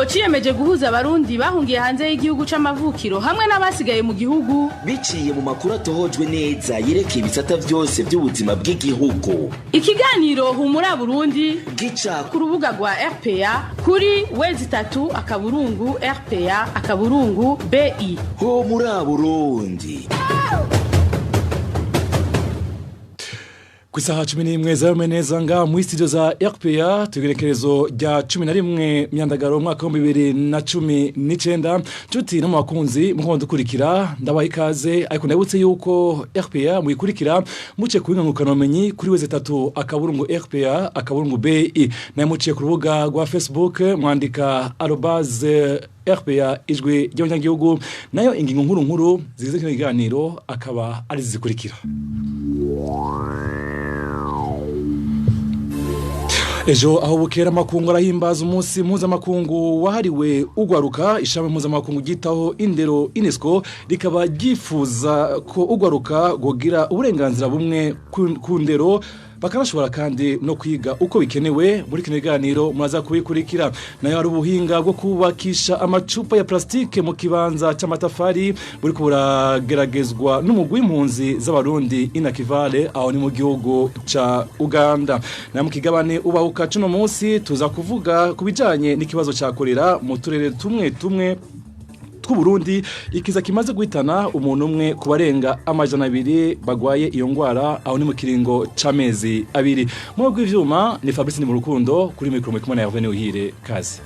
Ikiganiro ciyemeje guhuza abarundi bahungiye hanze y'igihugu c'amavukiro hamwe n'abasigaye mu gihugu Biciye mu makuru atohojwe neza yerekeye ibisata vyose by'ubuzima bw'igihugu. Ikiganiro Humura Burundi gica ku rubuga rwa RPA kuri w3.rpa.bi. Ho muri Burundi. Ku isaha 11 zarume neza nga muri studio za RPA, tugerekerezo rya 11 Myandagaro mwaka wa 2019. Nshuti no makunzi mukondo dukurikira, ndabaha ikaze, ariko ndabutse yuko RPA muyikurikira muce ku ngangukano kuri w3.rpa.bi, naye muciye ku rubuga rwa Facebook mwandika @RPAIjwiRy'abanyagihugu. Nayo ingingo nkuru nkuru zigize kino kiganiro akaba ari zikurikira. Ejo aho bukera makungu arahimbaza umunsi mpuzamakungu wahariwe ugwaruka. Ishami mpuzamakungu ryitaho indero UNESCO rikaba ryifuza ko ugwaruka gogira uburenganzira bumwe ku ndero, bakanashobora kandi no kwiga uko bikenewe. Muri kino kiganiro muraza kubikurikira. Nayo hari ubuhinga bwo kubakisha amacupa ya plastike mu kibanza c'amatafari buri burageragezwa n'umugwi w'impunzi z'abarundi inakivale, aho ni mu gihugu ca Uganda. Na mu kigabane ubahuka cuno munsi tuza kuvuga ku bijanye n'ikibazo ca kolera mu turere tumwe tumwe tw'Uburundi, ikiza kimaze guhitana umuntu umwe ku barenga 200 bagwaye iyo ngwara, aho ni mu kiringo c'amezi 2. Mu rw'ivyuma ni Fabrice ni mu rukundo, kuri micro muri kumwe na Hervé Uhire kazi.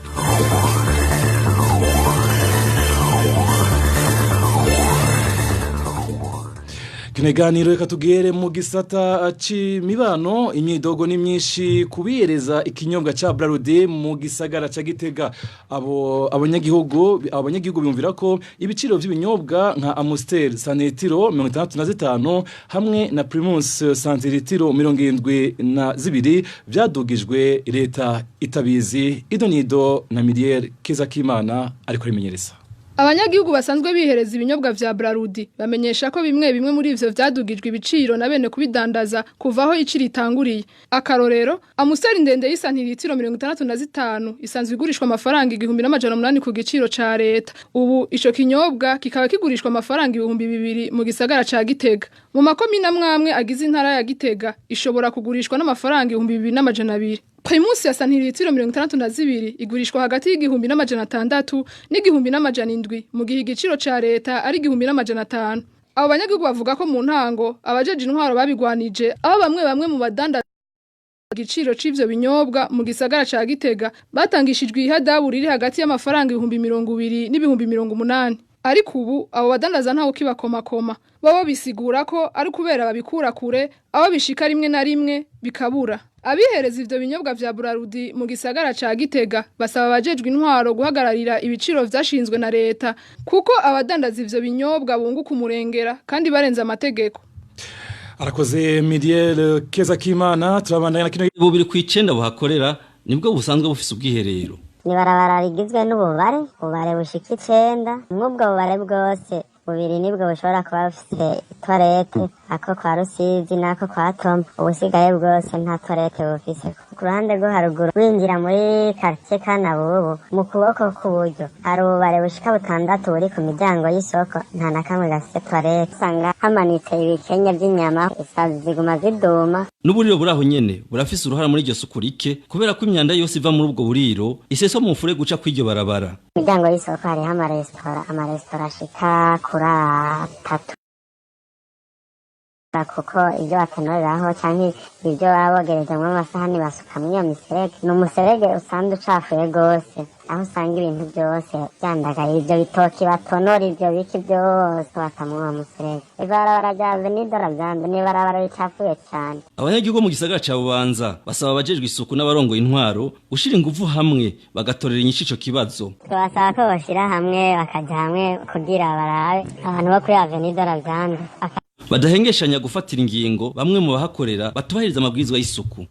Kineganiro reka tugere mu gisata c'imibano. Imyidogo ni myinshi kubiyereza ikinyobwa ca Brarudi mu gisagara ca Gitega. Abo abanyagihugu biyumvira ko ibiciro vy'ibinyobwa nka Amstel sanitiro 65 hamwe na Primus santilitiro 72 vyadugijwe leta itabizi. Idonido na Miriel Kezakimana ariko rimenyereza. Abanyagihugu basanzwe bihereza ibinyobwa vya Brarudi bamenyesha ko bimwe bimwe muri ivyo vyadugijwe ibiciro na bene kubidandaza kuva aho iciri itanguriye. Akarorero, Amstel ndende y'isantiritiro 65 isanzwe igurishwa amafaranga 1800 ku giciro ca leta. Ubu ico kinyobwa kikaba kigurishwa amafaranga 2000 mu gisagara ca Gitega. Mu makomine amwamwe agize intara ya Gitega ishobora kugurishwa n'amafaranga 2200. Primus ya santiritiro 62 igurishwa hagati y'1600 n'1700 mu gihe igiciro ca leta ari 1500. Abo banyagihugu bavuga ko mu ntango abajeje intwaro babigwanije, aho bamwe bamwe mu badanda igiciro c'ivyo binyobwa mu gisagara ca Gitega batangishijwe ihadabu riri hagati y'amafaranga 20,000 n'ibihumbi 80. Ariko ubu abo badandaza ntawe kibakomakoma, babo bisigura ko ari kubera babikura kure, aho bishika rimwe na rimwe bikabura. Abihereza ivyo binyobwa vya Brarudi mu gisagara ca Gitega basaba abajejwe intwaro guhagararira ibiciro vyashinzwe na leta, kuko abadandaza ivyo binyobwa bunguka umurengera kandi barenze amategeko. Arakoze Miriel Kezakimana. Turabandanya na kino 2 ku icenda buhakorera nibwo busanzwe bufise ubwiherero. Ni barabara rigizwe n'ububare, ububare bushika 9. Mw'ubwo bubare bwose, bubiri nibwo bushobora kuba bufise toilette, ako kwa Rusizi n'ako kwa Tom. Ubusigaye bwose nta toilette bufise. Ku ruhande rwo haruguru winjira muri quartier Kanabubu, mu kuboko k'uburyo hari ububare bushika butandatu buri ku miryango y'isoko, nta na kamwe gafise toilette. Usanga hamanitse ibikenya vy'inyama, isazi ziguma ziduma. N'uburiro buri aho nyene burafise uruhara muri iryo suku rike, kubera ko imyanda yose iva muri ubwo buriro iseswa mu mufurege uca kw'iryo barabara. Imiryango y'isoko hariho amaresitora, amaresitora ashika kuri atatu, kuko ibyo batonoreraho canke ibyo baba bogerezamwo amasahani basukamwo iyo miserege. Ni umuserege usanzwe ucafuye gose, aho usanga ibintu byose vyandagaye, ivyo bitoki batonora, ivyo biki byose batamwo uwo muserege. Ibarabara rya Avenue de la Viande ni ibarabara ricafuye cane. Abanyagihugu bo mu gisagara ca Bubanza basaba abajejwe isuku n'abarongoye intwaro gushira inguvu hamwe bagatorera inyishu ico kibazo. Tubasaba ko boshira hamwe, bakaja hamwe kugira barabe abantu bo kuri Avenue de la Viande badahengeshanya gufatira ingingo bamwe mu bahakorera batubahiriza amabwirizwa y'isuku.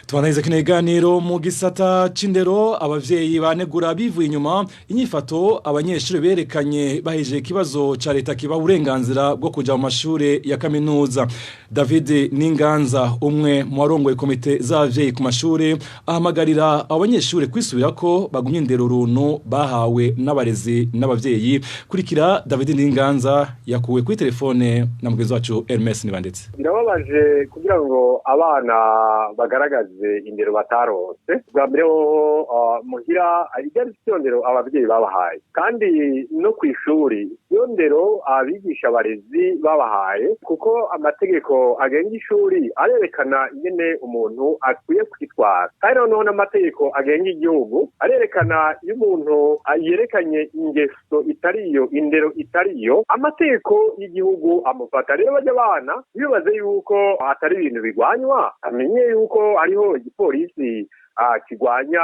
Tubanaiza kino kiganiro mu gisata c'indero abavyeyi banegura bivuye inyuma inyifato abanyeshuri berekanye bahejeje ikibazo ca leta kiba uburenganzira bwo kuja mu mashure ya kaminuza. David Ninganza umwe mu barongoye komite z'abavyeyi ku mashure ahamagarira abanyeshuri kwisubirako bagumye indero runtu bahawe n'abarezi n'abavyeyi. Kurikira David Ninganza yakuwe kuri telefone na mugenzi wacu Hermes Nibandetse. Birababaje kugira ngo abana bagaragaze indero bataronse. Bwa mbere hoho muhira ibyo iyo ndero ababyeyi babahaye, kandi no ku ishuri iyo ndero abigisha abarezi babahaye, kuko amategeko agenga ishuri arerekana ingene umuntu akwiye kwitwara, kandi noneho n'amategeko agenga igihugu arerekana iyo umuntu yerekanye ingeso itariyo, indero itariyo, amategeko y'igihugu amufata. Rero bajya abana bibaze yuko atari ibintu bigwanywa, amenye yuko hariho igipolisi kigwanya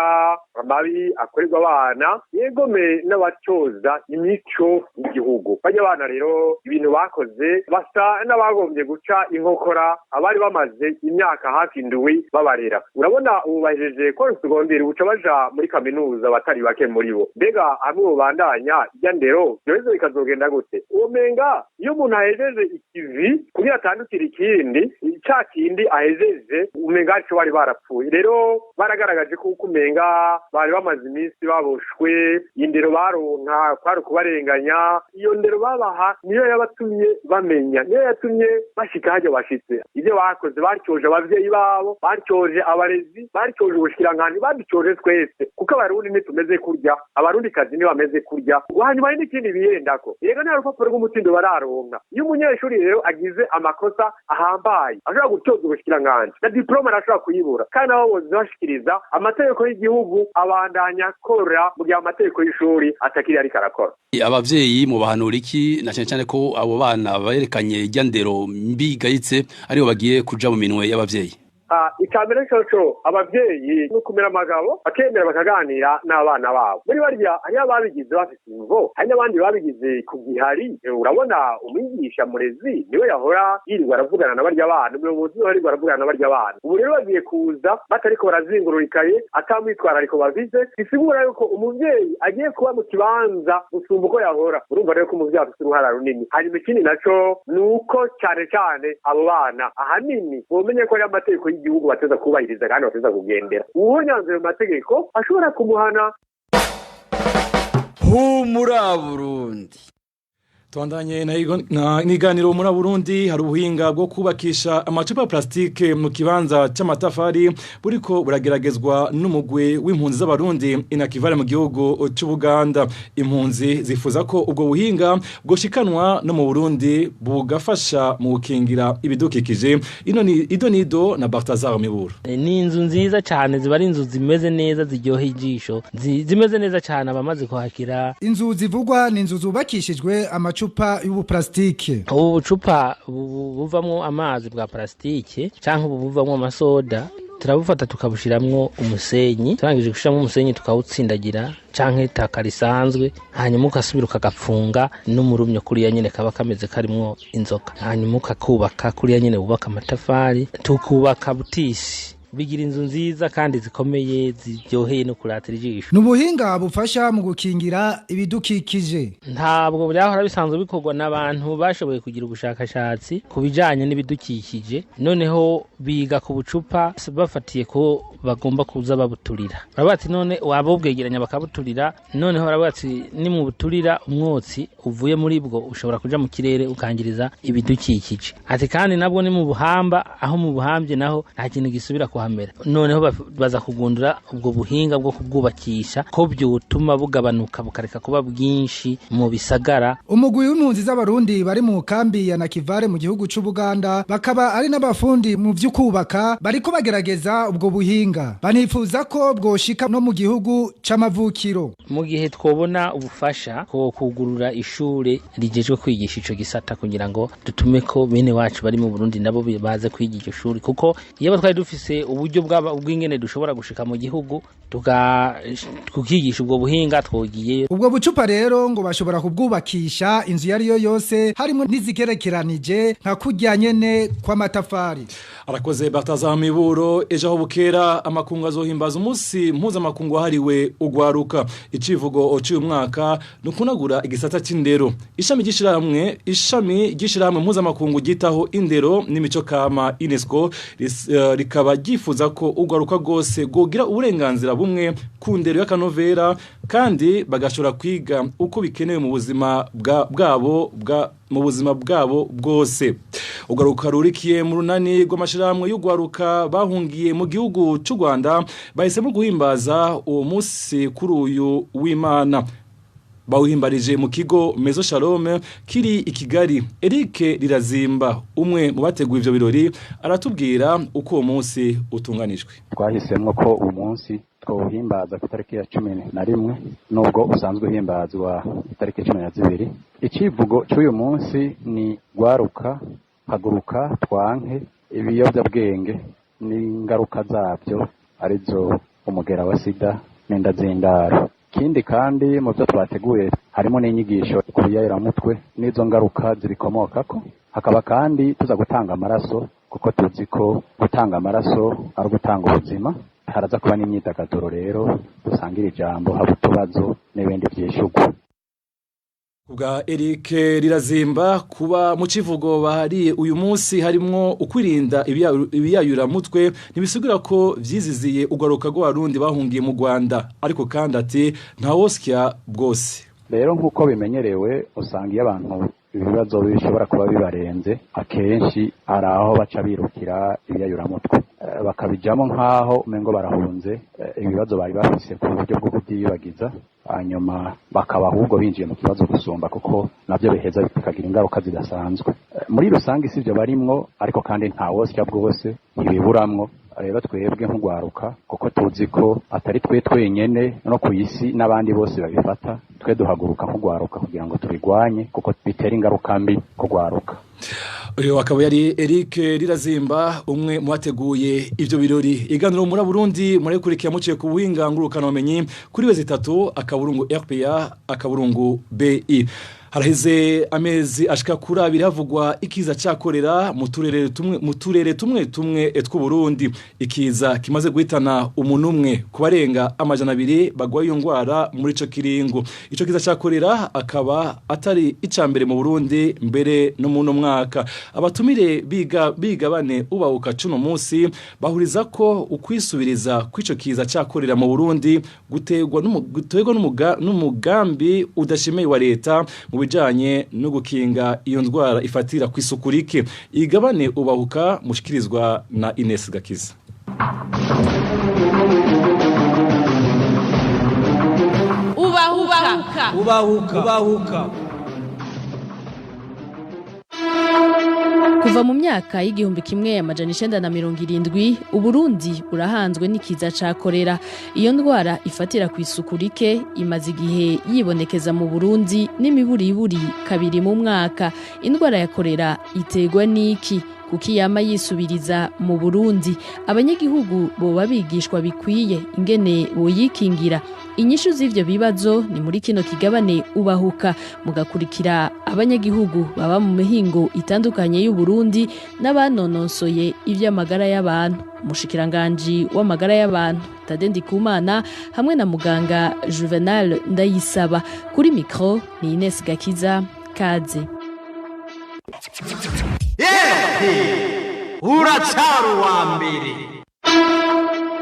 amabi akorerwa abana, yegome n'abacoza imico y'igihugu. Bajya abana rero ibintu bakoze basa n'abagombye guca inkokora abari bamaze imyaka hafi 7 babarera. Urabona ubu bahejeje ko segonderi buca baja muri kaminuza batari bake muri bo. Mbega hamwe bubandanya ijya ndero byoheze bikazogenda gute? Uwo menga iyo umuntu ahejeje ikivi kugira atandukire ikindi ca kindi ahejeje, umenga arico bari barapfuye. Rero baragaragaje ko umenga bari bamaze iminsi baboshwe, indero baronka kwari kubarenganya. Iyo ndero babaha niyo yabatumye bamenya, niyo yatumye bashika hajya bashitse. Ibyo bakoze baryoje abavyeyi babo, baryoje abarezi, baryoje ubushikiranganji, babyoje twese, kuko abarundi ntitumeze kurya, abarundi kazi ni bameze kurya. Hanyuma hari n'ikindi bihendako, erega nta rupapuro rw'umutsindo bararonka. Iyo umunyeshuri rero agize amakosa ahambaye ashobora gutyoza ubushikiranganji, na diplome arashobora kuyibura, kandi abo bose bashikiriza amategeko y'igihugu abandanya akora mu gihe amategeko y'ishuri atakiri ariko arakora. Abavyeyi mu bahanura iki, na cyane cyane ko abo bana berekanye ijya ndero mbi gayitse aribo bagiye kuja mu minwe y'abavyeyi? Icambere coco abavyeyi no kumera amagabo bakemera bakaganira n'abana babo. Muri barya hariyo ababigize bafise imvo, hari n'abandi babigize ku gihari. Urabona umwigisha murezi niwe yahora yirirwa aravugana na barya bana, umuyobozi niwe yirirwa aravugana na barya bana. Ubu rero bagiye kuza batariko barazingururikaye atamwitwarariko bavize, bisigura yuko umuvyeyi agiye kuba mu kibanza gusumba uko yahora. Urumva rero ko umuvyeyi afise uruhara runini. Hanyuma ikindi naco ni uko cane cane abo bana ahanini bomenye ko ari amategeko y'igihugu bateza kubahiriza kandi bateza kugendera. Uwonyanze ayo mategeko ashobora kumuhana. Humura Burundi. Tuandanye na niganiro muri Burundi. Hari ubuhinga bwo kubakisha amacupa ya plastike mu kibanza c'amatafari buriko burageragezwa n'umugwi w'impunzi z'abarundi inakivale mu gihugu c'Ubuganda. Impunzi zifuza ko ubwo buhinga bwoshikanwa no mu Burundi bugafasha mu gukingira ibidukikije. Ino ni Idonido na Bartazar Miburo. Ni inzu nziza cyane, ziba ari inzu zimeze neza ziryoheye ijisho, zimeze neza cyane abamaze kuhakira. Inzu zivugwa ni inzu zubakishijwe amacupa y'ubuplastike. Ubu bucupa buvamwo amazi bwa plastike canke ubu buvamwo amasoda, turabufata tukabushiramwo umusenyi, turangije gushiramwo umusenyi tukawutsindagira canke itaka risanzwe, hanyuma ukasubira ukagapfunga n'umurumyo kuriya nyene kaba kameze karimwo inzoka, hanyuma ukakubaka kuriya nyene bubaka amatafari, tukubaka butisi. Bigira inzu nziza kandi zikomeye ziryoheye no kuratira ijisho. Nubuhinga bufasha mu gukingira ibidukikije. Ntabwo byahora bisanzwe bikorwa n'abantu bashoboye kugira ubushakashatsi ku bijanye n'ibidukikije, noneho biga ku bucupa bafatiye ko bagomba kuza babuturira. Baravuga ati none wabobwegeranya bakabuturira, noneho baravuga ati nimubuturira umwotsi uvuye muri bwo ushobora kuja mu kirere ukangiriza ibidukikije. Ati kandi nabwo ni mu buhamba, aho mu buhambye naho nta kintu gisubira kuhamera. Noneho baza kugundura ubwo buhinga bwo kubwubakisha ko byotuma bugabanuka bukareka kuba bwinshi mu bisagara. Umugwi w'impunzi z'abarundi bari mu kambi ya Nakivale mu gihugu c'Ubuganda bakaba ari n'abafundi mu vy'ukubaka, bariko bagerageza ubwo buhinga, banifuza ko bwoshika no mu gihugu c'amavukiro. Mu gihe twobona ubufasha ko kugurura ishure rijejwe kwigisha ico gisata kugira ngo dutume ko bene wacu bari mu Burundi nabo baze kwiga iryo shuri, kuko iyo twari dufise uburyo bw'ingene dushobora gushika mu gihugu tukigisha ubwo buhinga twogiye. Ubwo bucupa rero ngo bashobora kubwubakisha inzu yari yo yose, harimo n'izigerekeranije nka kurya nyene kw'amatafari. Arakoze Bataza Miburo. Ejo aho bukera amakungu azohimbaza umunsi mpuzamakungu wahariwe ugwaruka. Icivugo cy'uyu mwaka ni ukunagura igisata c'indero. Ishami ry'ishirahamwe mpuzamakungu ryitaho indero n'imico kama UNESCO rikaba ryifuza ko ugwaruka rwose rwogira uburenganzira bumwe ku ndero y'akanovera, kandi bagashobora kwiga uko bikenewe mu buzima bwabo bwose. Ugaruka rurikiye mu runani rw'amashirahamwe y'ugwaruka bahungiye mu gihugu cy'u Rwanda bahisemo guhimbaza uwo munsi kuri uyu w'Imana, bawuhimbarije mu kigo Mezo Shalom kiri i Kigali. Eric Rirazimba, umwe mu bateguye ivyo birori, aratubwira uko uwo munsi utunganijwe. Twahisemwo ko uwo munsi twawuhimbaza ku itariki ya 11, nubwo usanzwe uhimbazwa itariki 12. Icivugo cy'uyu munsi ni "Gwaruka, haguruka twanke ibiyobyabwenge n'ingaruka zabyo, arizo umugera wa sida n'inda z'indaro." Ikindi kandi, mu byo twateguye harimo n'inyigisho ku biyayiramutwe n'izo ngaruka zibikomokako. Hakaba kandi tuza gutanga amaraso, kuko tuzi ko gutanga amaraso ari ugutanga ubuzima. Haraza kuba n'imyidagaduro rero, dusangira ijambo, haba utubazo n'ibindi vyishurwa. Kubwa Eric Rirazimba, kuba mu kivugo bahariye uyu munsi harimwo ukwirinda ibiyayura mutwe ntibisigura ko vyiziziye ugaruka rw'Abarundi bahungiye mu Rwanda, ariko kandi ati ntawosya bwose. Rero nk'uko bimenyerewe, usanga iyo abantu ibibazo bishobora kuba bibarenze, akenshi hari aho baca birukira ibiyayuramutwe, bakabijamo nk'aho umengo barahunze ibibazo bari bafise ku buryo bwo kubyiyibagiza, hanyuma bakaba ahubwo binjiye mu kibazo gusumba, kuko nabyo biheza bikagira ingaruka zidasanzwe. Muri rusange si ibyo barimwo, ariko kandi nta wosya bwose, ntibiburamwo. Rero twebwe nk'ugwaruka, kuko tuzi ko atari twe twenyene no ku isi n'abandi bose babifata, twe duhaguruka nk'ugwaruka kugira ngo tubigwanye, kuko bitera ingaruka mbi kugwaruka. Uyu akaba yari Eric Rirazimba, umwe mu bateguye ivyo birori. Iganiro muri Burundi murayikurikira muciye ku buhinga ngurukana bumenyi kuri w3.rpa.bi. Haraheze amezi ashika kuri 2 havugwa ikiza cyakorera mu turere tumwe tumwe tw'u Burundi, ikiza kimaze guhitana umuntu umwe kubarenga 200 bagwaye iyo ngwara muri ico kiringo. Ico kiza cyakorera akaba atari icambere mu Burundi mbere no mu mwaka. Abatumire biga bigabane ubahuka cuno munsi bahuriza ko ukwisubiriza kw'ico kiza cyakorera mu Burundi gutegwa n'umugambi udashemeye wa leta mu bijanye no gukinga iyo ndwara ifatira kw'isuku rike. Igabane ubahuka mushikirizwa na Ines Gakiza. Ubahuka. Ubahuka, ubahuka. Kuva mu myaka y'1970, Uburundi burahanzwe n'ikiza ca korera. Iyo ndwara ifatira ku isuku rike imaze igihe yibonekeza mu Burundi n'imiburiburi kabiri mu mwaka. Indwara ya korera iterwa n'iki? Kuki yama yisubiriza mu Burundi? Abanyagihugu boba bigishwa bikwiye ingene boyikingira? Inyishu z'ivyo bibazo ni muri kino kigabane ubahuka, mugakurikira abanyagihugu baba mu mihingo itandukanye y'u Burundi n'abanonosoye ivy'amagara y'abantu, umushikiranganji w'amagara y'abantu Tade Ndikumana hamwe na muganga Juvenal Ndayisaba. Kuri micro ni Ines Gakiza. Kaze. Uracyari uwa mbere.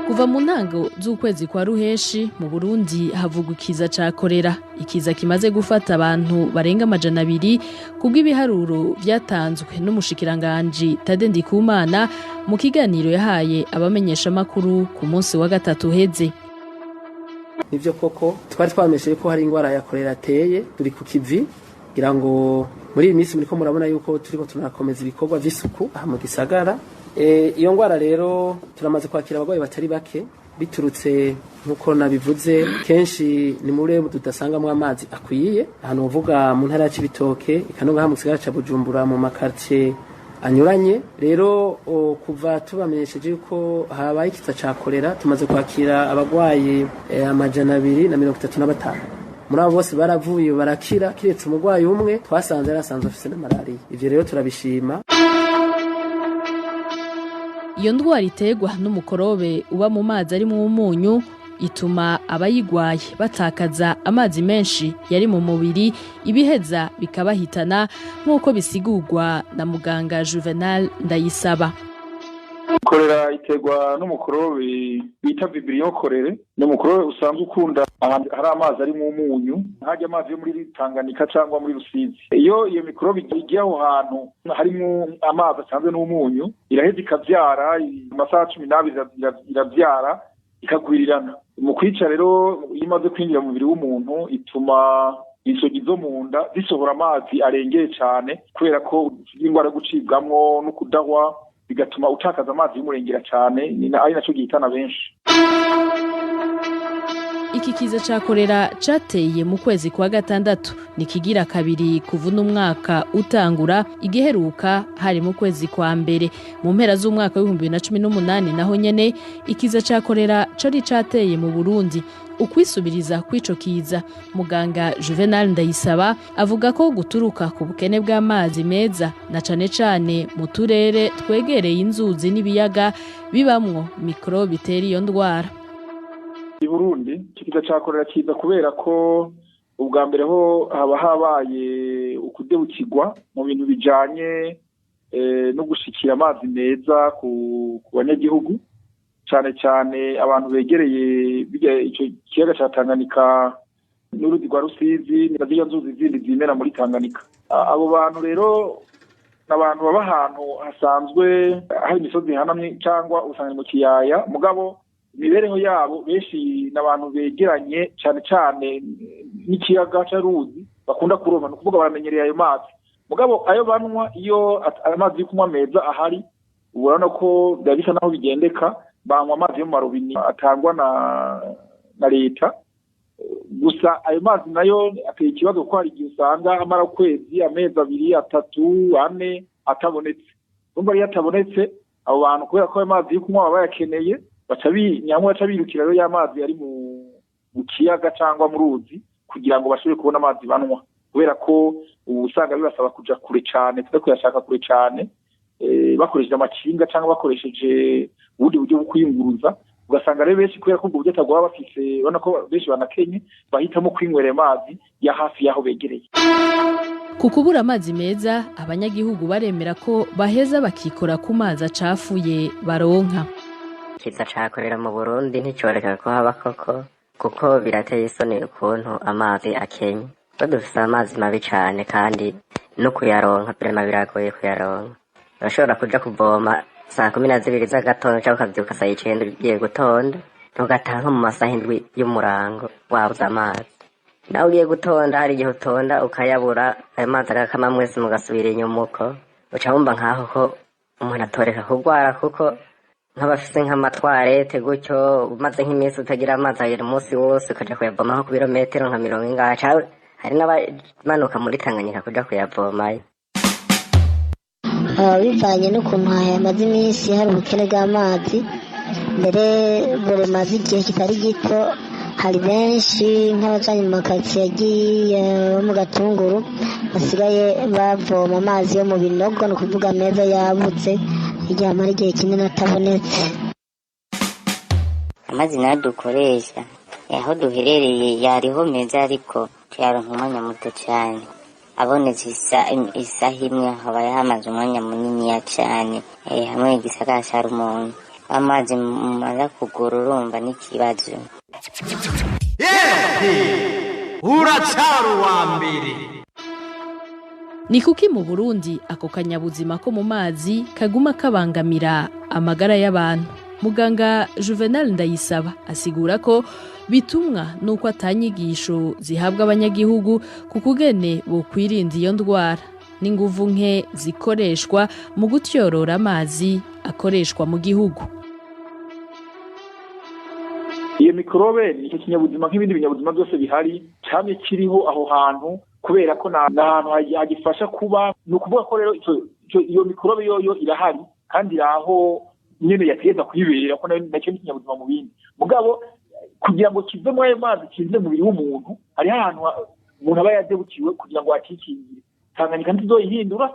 Kuva mu ntango z'ukwezi kwa ruheshi, mu Burundi havugwa ikiza ca korera, ikiza kimaze gufata abantu barenga 200 kubw'ibiharuro vyatanzwe n'umushikiranganji Tade Ndikumana mu kiganiro yahaye abamenyeshamakuru ku munsi wa gatatu uheze. Nivyo koko, twari twameshe ko hari ingwara ya korera ateye, turi ku kivi kugira ngo muri iyi minsi muriko murabona yuko turiko tunakomeza ibikorwa vy'isuku aha mu gisagara. Iyo ngwara rero turamaze kwakira abarwayi batari bake, biturutse nkuko nabivuze, kenshi ni muri tudasangamwo amazi akwiye. Ahantu uvuga mu ntara ya Cibitoke, eka no ngaha mu gisagara ca Bujumbura, mu makartie anyuranye. Rero kuva tubamenyesheje yuko habaye ikiza ca korera, tumaze kwakira abagwayi 235. Muri abo bose baravuye barakira, kiretse umurwayi umwe twasanze yari asanzwe afise na malariya. Ivyo rero turabishima. Iyo ndwara iterwa n'umukorobe uba mu mazi arimwo umunyu, ituma abayigwaye batakaza amazi menshi yari mu mubiri, ibiheza bikabahitana, nk'uko bisigurwa na muganga Juvenal Ndayisaba. Korera iterwa n'umukorobe bita Vibrio cholerae. Ni umukorobe usanzwe ukunda ahantu hari amazi arimwo umunyu, harya amazi yo muri Tanganyika cyangwa muri Rusizi. Iyo iyo mikorobe igiye aho hantu harimwo amazi asanzwe n'umunyu, iraheza ikavyara. Amasaha 12 iravyara, ikagwirirana. Mu kwica rero, iyo imaze kwinjira mu mubiri w'umuntu, ituma insogi zo mu nda zisohora amazi arengeye cyane, kubera ko indwara yo gucibwamwo no kudahwa, bigatuma utakaza amazi y'umurengera cyane, ari naco gihitana benshi. Iki kiza ca korera cateye mu kwezi kwa gatandatu ni kigira kabiri kuva uno mwaka utangura. Igiheruka hari mu kwezi kwa mbere mu mpera z'umwaka w'2018. Naho nyene ikiza ca korera cari cateye mu Burundi. Ukwisubiriza kw'ico kiza, muganga Juvenal Ndayisaba avuga ko guturuka ku bukene bw'amazi meza, na cane cane mu turere twegereye inzuzi n'ibiyaga bibamwo mikorobe itera iyo ndwara. I Burundi iki kiza ca korera kiza kubera ko ubwa mbere ho haba habaye ukudebukirwa mu bintu bijanye no gushikira amazi meza ku banyagihugu, cane cane abantu begereye ico kiyaga ca Tanganyika n'uruzi rwa Rusizi na zirya nzuzi zindi zimena muri Tanganyika. Abo bantu rero ni abantu baba ahantu hasanzwe hari imisozi ihanamye cyangwa usanga mu kiyaya, mugabo imibereho yabo benshi ni abantu begeranye cane cane n'ikiyaga c'uruzi, bakunda kuroba, ni ukuvuga baramenyereye ayo mazi. Mugabo ayo banywa, iyo amazi yo kunywa meza ahari, ubona ko biba bisa naho bigendeka, banywa amazi yo mu marobini atangwa na leta. Gusa ayo mazi nayo ateye ikibazo, kuko hari igihe usanga amara ukwezi, amezi 2, 3, 4 atabonetse. Urumva iyo atabonetse, abo bantu kubera ko ayo mazi yo kunywa baba bayakeneye, baca birukira rero y'amazi ari mu kiyaga cyangwa mu ruzi kugira ngo bashobore kubona amazi banywa, kubera ko ubu usanga bibasaba kuja kure cane, tuza kuyashaka kure cane, bakoresheje amakinga cyangwa bakoresheje ubundi buryo bwo kwiyunguruza. Ugasanga rero benshi, kubera ko ubwo buryo atagwaba bafise, ubona ko benshi banakenye, bahitamo kwinywera amazi ya hafi y'aho begereye. Ku kubura amazi meza, abanyagihugu baremera ko baheza bakikora ku mazi acafuye baronka. Ikiza ca korera mu Burundi nticoreka ko haba koko, kuko birateye isoni ukuntu amazi akenye. Ko dufise amazi mabi cane, kandi no kuyaronka vraiment biragoye kuyaronka. Urashobora kuja kuvoma saa 12 z'agatondo, canke ukavyuka saa 9 ugiye gutonda, ugataha nko mu masaha 7 y'umurango wabuze amazi. Nawe ugiye gutonda, hari igihe utonda ukayabura, ayo mazi agakama, mwese mugasubira inyuma uko. Uca wumva nkaho ko umuntu atoreka kugwara, kuko nk'abafise nk'amatwarete gutyo, umaze nk'iminsi utagira amazi, agera umunsi wose ukaja kuyavoma nko ku birometero nka mirongo ingahe, canke hari n'abamanuka muri Tanganyika kuja kuyavomayo. Bivanye n'ukuntu hamaze iminsi hari ubukene bw'amazi, mbere bumaze igihe kitari gito, hari benshi nk'abajanye mu makaritsiye agiye yo mu Gatunguru basigaye bavoma amazi yo mu binogo, ni ukuvuga meza yabutse igihe amara igihe kinini atabonetse. Amazi nayo dukoresha aho duherereye yariho meza, ariko tuyaronka umwanya muto cyane. Abonetse isaha imwe, haba hamaze umwanya muniniya cane. Hamwe igisagara ca Rumonge amazi mumaze kugura, urumva n'ikibazo. Uracari uwa mbere. Ni kuki mu Burundi ako kanyabuzima ko mu mazi kaguma kabangamira amagara y'abantu? Muganga Juvenal Ndayisaba asigura ko bitumwa nuko atanyigisho zihabwa abanyagihugu ku kugene bokwirinda iyo ndwara, n'inguvu nke zikoreshwa mu gutyorora amazi akoreshwa mu gihugu. Iyo mikorobe ni icyo kinyabuzima nk'ibindi binyabuzima byose bihari, cyamye kiriho aho hantu. Kubera ko n'ahantu hagifasha kuba. Ni ukuvuga ko rero iyo mikorobe yoyo irahari, kandi iraho nyene yategeza kuyibera, ko nacyo ni ikinyabuzima mu bindi. Mugabo kugira ngo kive muri ayo mazi kinjire mu mubiri w'umuntu, hariho ahantu umuntu aba yadebukiwe kugira ngo akikingire. Tanganyika ntizoyihindura.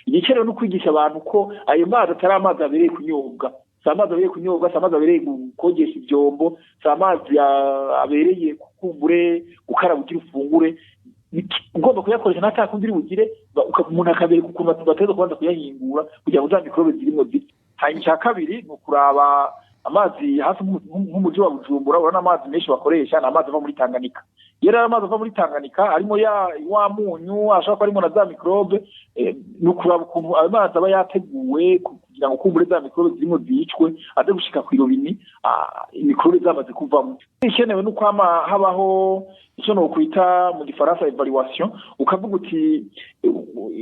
Igikenewe ni ukwigisha abantu ko ayo mazi atari amazi abereye kunyobwa, si amazi abereye kunyobwa, si amazi abereye kogesha ivyombo, si amazi abereye kukumbure gukaraba ugira ufungure. Ugomba kuyakoresha natakundi uri bugire, umuntu akabereka ukuntu bategerezwa kubanza kuyahingura kugira ngo za mikorobe zirimwo zipfe. Hanyuma icya kabiri ni ukuraba amazi hafi nk'umuji wa Bujumbura. Urabona amazi menshi bakoresha ni amazi ava muri Tanganyika. Iyo rero amazi ava muri Tanganyika arimo ya wa munyu, ashobora kuba arimo na za mikorobe, ni ukuraba ukuntu ayo mazi aba yateguwe kugira ngo kumbure za mikorobe zirimo zicwe, aze gushika kw'irobini mikorobe zamaze kuvamo. Ikenewe ni ukwama habaho icyo nokwita mu gifaransa évaluation, ukavuga uti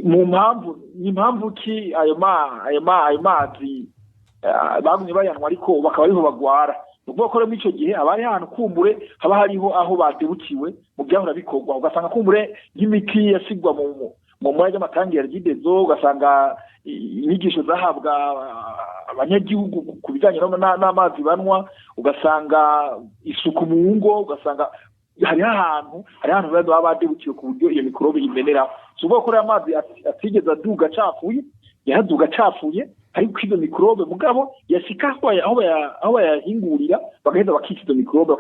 mu mpamvu ni impamvu ki ayo mazi bagumye bayanwa ariko bakaba ariho bagwara. Ni ukuvuga ko rero muri ico gihe haba hari ahantu kumbure haba hariho aho badebukiwe mu vyahora bikorwa, ugasanga kumbure nk'imiti yasigwa mu mwanya y'amatangi ya Regideso, ugasanga inyigisho zahabwa abanyagihugu ku bijanye n'amazi banwa, ugasanga isuku mu ngo, ugasanga hariho ahantu baba badebukiwe ku buryo iyo mikorobe imeneraho. Si ukuvuga ko rero amazi atigeze aduga acafuye, yaraduga acafuye, ariko izo mikorobe mugabo yashika aho bayahingurira bagaheza bakica izo mikorobe,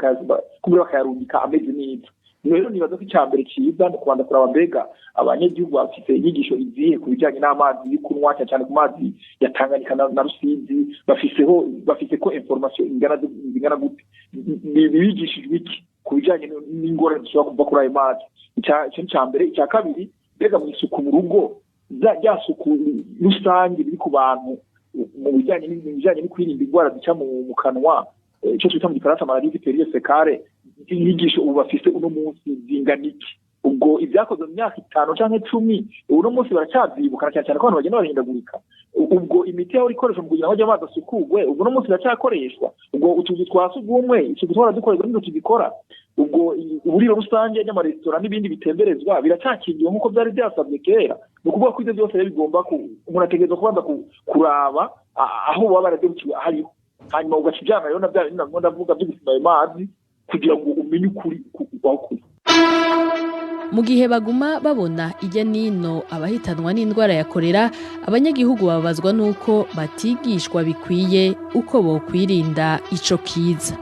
kumbure bakayarungika ameze neza. Rero nibaza ko icya mbere cyiza ni ukubanza kuraba mbega abanyagihugu bafite inyigisho izihe ku bijyanye n'amazi yo kunywa, cyane cyane ku mazi ya Tanganyika na Rusizi, bafise ko information ingana gute, bigishijwe iki ku bijyanye n'ingorane zishobora kuva kuri ayo mazi. Icyo ni icya mbere. Icya kabiri, mbega mu isuku mu rugo, rya suku rusange riri ku bantu mu bijyanye no kwirinda indwara zica mu kanwa, icyo twita mu gifaransa maladie périocécale, inyigisho ubu bafise uno munsi zingana iki? Ubwo ibyakozwe mu myaka 5 canke 10, uno munsi baracavyibukana, cyane cyane ko abantu bagenda barahindagurika. Ubwo imiti yahora ikoreshwa mu kugira ngo amazi asukurwe, ubwo uno munsi iracyakoreshwa? Ubwo utuzu twa sugumwe, isuku twahora dukorerwa nibyo tugikora? Ubwo uburiro rusange n'amaresitora n'ibindi bitemberezwa biracyakingiwe nk'uko byari byasabwe kera? Ni ukuvuga ko ibyo byose rero bigomba umuntu ategerezwa kubanza kuraba aho baba baradebukiwe ahariho, hanyuma ugaca ujana rero na bya bindi ndavuga byo gusima ayo mazi kugira ngo umenye ukuri aho kuri. Mu gihe baguma babona ijya nino abahitanwa n'indwara ya korera, abanyagihugu babazwa n'uko batigishwa bikwiye uko bokwirinda ico kiza.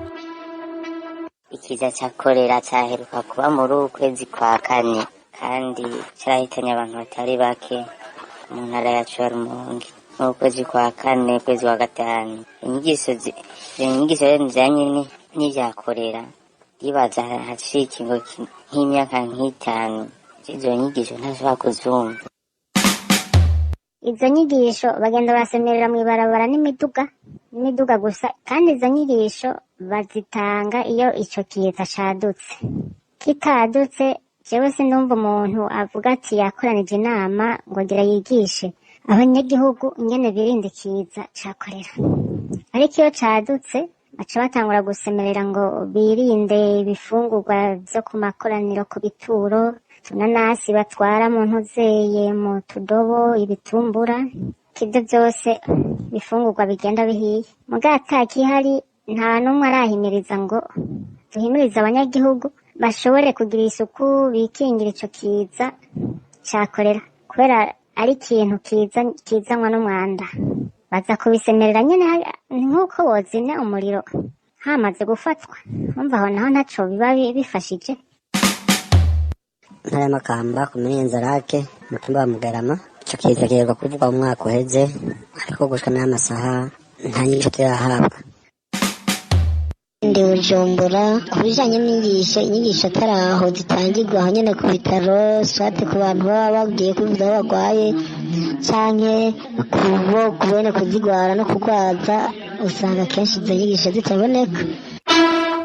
Ikiza ca korera caheruka kuba muri ukwezi kwa kane, kandi carahitanye abantu batari bake mu ntara yacu ya Rumonge mu kwezi kwa kane, ukwezi kwa gatanu. Inyigisho inyigisho rero zijanye n'ivya korera, ndibaza haciye ikingo nk'imyaka nk'itanu izo nyigisho ntashobora kuzumva. Izo nyigisho bagenda barasemerera mw'ibarabara n'imiduga gusa, kandi izo nyigisho bazitanga iyo ico kiza cadutse. Kitadutse, jewe sinumva umuntu avuga ati yakoranije inama ngo agira yigishe abanyagihugu ingene birinda ikiza ca korera. Ariko iyo cadutse baca batangura gusemerera ngo birinde ibifungurwa vyo ku makoraniro, ku bituro, utunanasi batwara mu ntuzeye mu tudobo, ibitumbura, ivyo vyose ibifungurwa bigenda bihiye. Mugabo atakihari, nta n'umwe arahimiriza ngo duhimirize abanyagihugu bashobore kugira isuku, bikingira ico kiza ca korera, kubera ari ikintu kizanwa n'umwanda. Baza kubisemerera nyene nk'uko wozimya umuriro hamaze gufatwa. Umva aho naho ntaco biba bifashije. Ntara y'Amakamba, komine Nyanzarake, umutumba wa Mugarama. Ico kiza giheruka kuvugwa mu mwaka uheze, ariko gushika n'aya masaha nta nyigisho turahabwa. Ndi Bujumbura. Ku bijanye n'inyigisho, inyigisho atari aho zitangirwa aho nyene ku bitaro, swate ku bantu baba bagiye kwivuza aho bagwaye, canke kubo kubene kuzigwara no kugwaza, usanga kenshi izo nyigisho zitaboneka.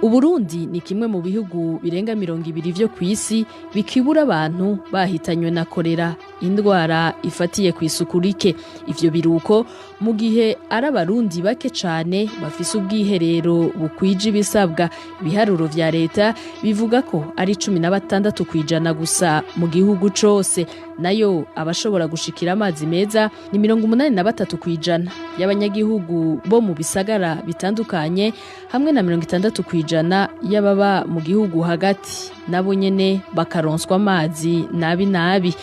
Uburundi ni kimwe mu bihugu birenga 20 vyo kw'isi bikibura abantu bahitanywe na korera, indwara ifatiye ku isuku rike. Ivyo biruko mu gihe ari abarundi bake cane bafise ubwiherero bukwije ibisabwa. Ibiharuro vya leta bivuga ko ari 16% gusa mu gihugu cose. Nayo abashobora gushikira amazi meza ni 83% y'abanyagihugu bo mu bisagara bitandukanye, hamwe na 60% y'ababa mu gihugu hagati, nabo nyene bakaronswa amazi nabi nabi.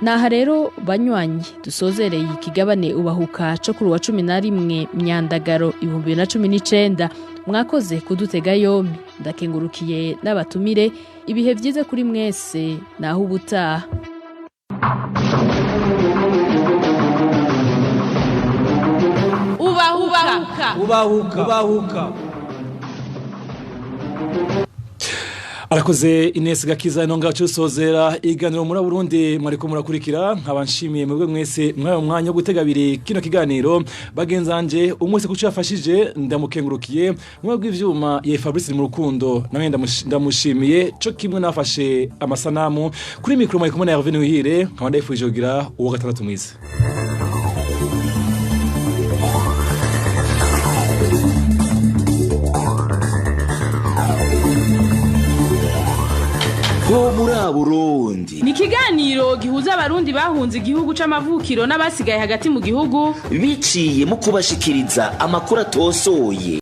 Naha rero banywanyi dusozereye ikigabane ubahuka co kuri wa 11 Myandagaro 2019. Mwakoze kudutega yompi, ndakengurukiye n'abatumire. Ibihe vyiza kuri mwese, naho ubutaha. Ubahuka ubahuka ubahuka. Arakoze Ines Gakiza. Inonga cusozera iganiro muri Burundi mwariko murakurikira. Nkaba nshimiye mwebwe mwese mwayo mwanya wo gutega abiri kino kiganiro. Bagenzanje umwe wese kuco yafashije ndamukengurukiye. Mwebwe ivyuma ye Fabrice mu rukundo nawe ndamushimiye, co kimwe nafashe amasanamu kuri micro mwari kumwe na Hervé Nuhire. Nkaba ndayifuje kugira uwa gatandatu mwiza. Ho muri Burundi ni ikiganiro gihuza abarundi bahunze igihugu c'amavukiro n'abasigaye hagati mu gihugu, biciye mu kubashikiriza amakuru atosoye.